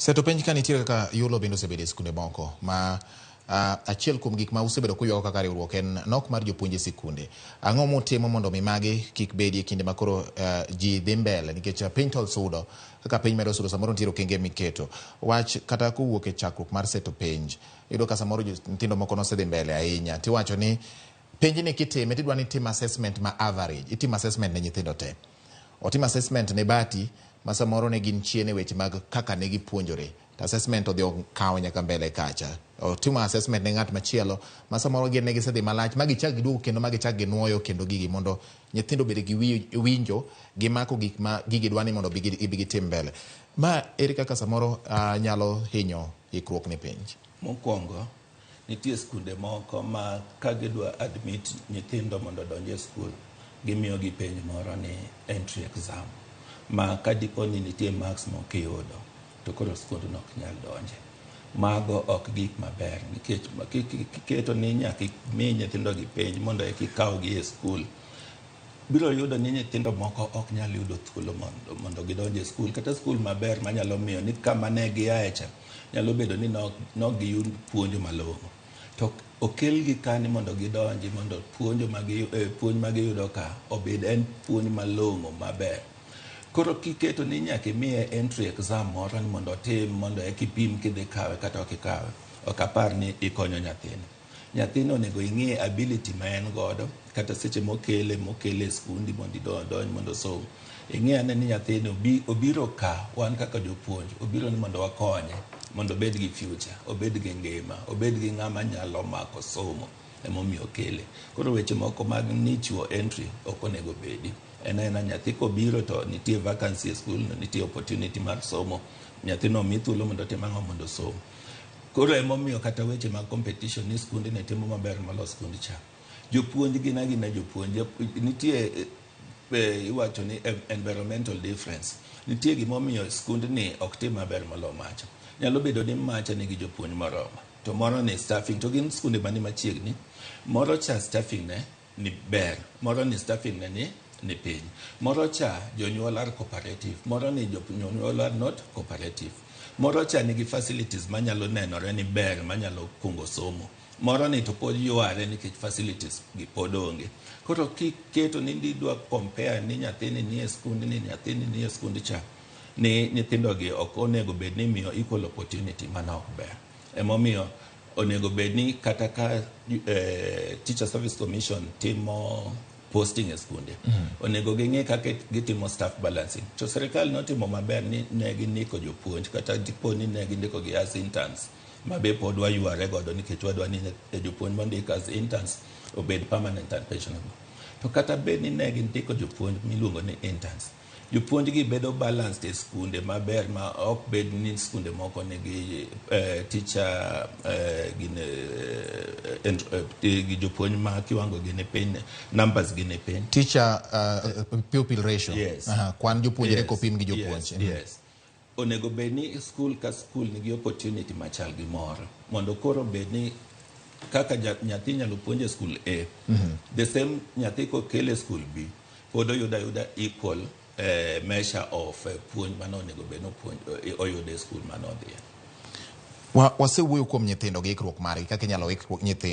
Seto penj ka nitiere kaka yulo bende osebedo e skunde moko ma achiel kuom gik ma usebedo kuywago kaka riwruok en nok mar jopuonj e sikunde. Ang'o mutimo mondo mi magi kik bedi e kinde ma koro ji dhi mbele nikech piny to sudo kaka piny medo sudo samoro nitiere okenge miketo. Wach kata kowuok e chakruok mar seto penj iyudo ka samoro nyithindo moko nosedhi mbele ahinya tiwacho ni penj ni kitime tidwa ni itim assessment ma average, itim assessment ne nyithindo te. Otim assessment ne Bati ma samoro ne gin chien e weche mag kaka ne gipuonjore to assessment odhi okawo nyaka mbele kacha. Otimo assessment ne ng'at machielo ma samoro gin ne gisedhi malach ma gichak giduogo kendo ma gichak ginuoyo kendo gigi mondo nyithindo obed gi winjo gimako gik ma gigi dwa ni mondo gibi gitim mbele. Ma ere kaka samoro nyalo hinyo ikruok ne penj? Mokwongo, nitie skunde moko ma ka gidwa admit nyithindo mondo odonj e skul, gimiyogi penj moro ni entry exam ma ka dipo ni nitie marks mok iyudo to koro skundno ok nyal donje. Mago ok gik maber nikech kiketo ni nyaka imi nyithindo gi penj mondo eka ikawgi e skul, biro yudo ni nyithindo moko ok nyal yudo thuolo mondo gidonj e skul, kata skul maber manyalo miyo ni kama ne giaye cha nyalo bedo ni nok giyud puonjo malong'o. To okelgi ka ni mondo gidonji mondo puonjo puonj ma giyudo ka obed en puonj malong'o maber. Koro kiketo ni nyaka imiye entry exam moro ni mondo otim mondo eka ipim kidhi kawe kata ok ikawe, ok apar ni ikonyo nyathini. Nyathino onego ing'i ability ma en godo kata seche mokele e skundi mondo odonj mondo osom. Ing'i ane ni nyathini obiro ka wan kaka jopuonj obiro ni mondo wakonye mondo obed gi future, obed gi ngima, obed gi ng'ama nyalo mako somo emomiyo okele. Koro weche moko mag ni chiwo entry ok onego bedi. En aena nyathi kobiro to nitie vacancy e skul no, nitie opportunity mar somo. Nyathino omi thuolo mondo otim ang'o mondo osom. Koro emomiyo kata weche mag competition ni skundni timo maber molo skund cha. Jopuonj gin agina jopuonj. Nitie iwacho ni environmental difference. Nitie gimomiyo skundni ok tim maber molo macha. Nyalo bedo ni macha nigi jopuonj moromo, to moro ni staffing, to gin skunde mani machiegni. Moro cha staffing ne ni ber, moro ni staffing ne ni piny. Moro cha jonyuol are cooperative, moro ni jonyuol are not cooperative. Moro cha nigi facilities manyalo nenore ni ber manyalo kungo somo. Moro ni to pod yware nikech facilities gi pod onge. Koro kiketo ni idwa compare ni nyathini ni e skundni, nyathini ni e skund cha, ni nyithindo gi ok onego bed ni imiyo equal opportunity, mano ok ber. Emomiyo onego bed ni kata ka Teacher Service Commission timo posting e skunde, onego ging'i kaka gitimo staff balancing. To sirikal notimo maber ni ne gindiko jopuonj kata dipo ni ne gindiko gi as interns, ma be pod wayware godo nikech wadwa ni jopuonj mondik as interns obed permanent and pensionable. To kata bed ni ne gindiko jopuonj miluongo ni interns, jopuonj gi bedo balanced e skunde maber ma ok bed ni skunde moko nigi teacher gin gi jopuonj ma kiwango gi ni piny, numbers gi ni piny. Teacher pupil ratio. Yes. Aha, kwan jopuonjre kopim gi jopuonj. Yes. Onego bed ni skul ka skul nigi opportunity machal gi moro mondo koro bed ni kaka nyathi nyalo puonj e skul A, the same nyathi kokel e skul B pod oyudo ayuda equal measure of puonj mane onego bed ni oyudo e skul mane odhiye. Wasewuoyo kuom nyithindo gi ikruok margi kaka inyalo ik nyithindo.